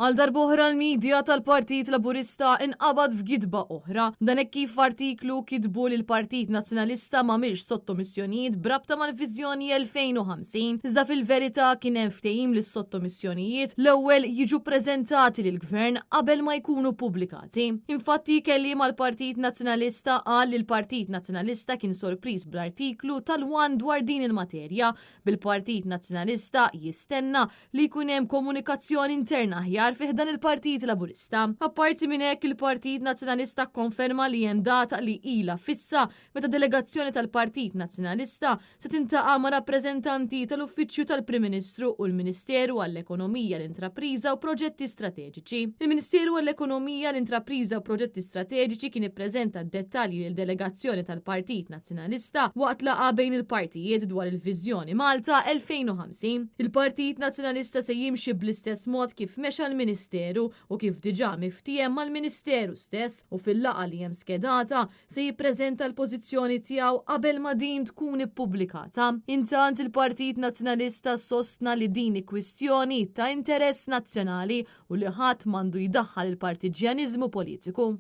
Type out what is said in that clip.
Għal darb'oħra l-media tal-Partit Laburista inqabad f'gidba oħra. Dan hekk kif f'artiklu kitbu li l-Partit Nazzjonalista m'għamilx sottomissjonijiet b'rabta mal-Viżjoni 2050. Iżda fil-verità kien hemm ftehim li s-sottomissjonijiet l-ewwel jiġu ppreżentati lill-Gvern qabel ma jkunu ppubblikati. Infatti kelliem għall-Partit Nazzjonalista qal li l-Partit Nazzjonalista kien sorpriż bl-artiklu tal-ONE dwar din il-materja, bil-Partit Nazzjonalista jistenna li jkun hemm komunikazzjoni interna aħjar fi ħdan il-Partit Laburista. Apparti minn hekk, il-Partit Nazzjonalista kkonferma li hemm data li ilha fissa meta delegazzjoni tal-Partit Nazzjonalista se tintaqa' ma' rappreżentanti tal-Uffiċċju tal-Prim Ministru u l-Ministeru għall-Ekonomija, l-Intrapriża u Proġetti Strateġiċi. Il-Ministeru għall-Ekonomija, l-Intrapriża u Proġetti Strateġiċi kien ippreżenta d-dettalji lil delegazzjoni tal-Partit Nazzjonalista waqt laqgħa bejn il-partijiet dwar il-Viżjoni Malta 2050. Il-Partit Nazzjonalista se jimxi bl-istess mod kif mexa l-Ministeru u kif diġà miftiehem mal-Ministeru stess u fil-laqgħa li hemm skedata se jippreżenta l-pożizzjoni tiegħu qabel ma din tkun ippubblikata. Intant il-Partit Nazzjonalista sostna li din hi kwistjoni ta' interess nazzjonali u li ħadd m'għandu jdaħħal il-partiġġjaniżmu politiku.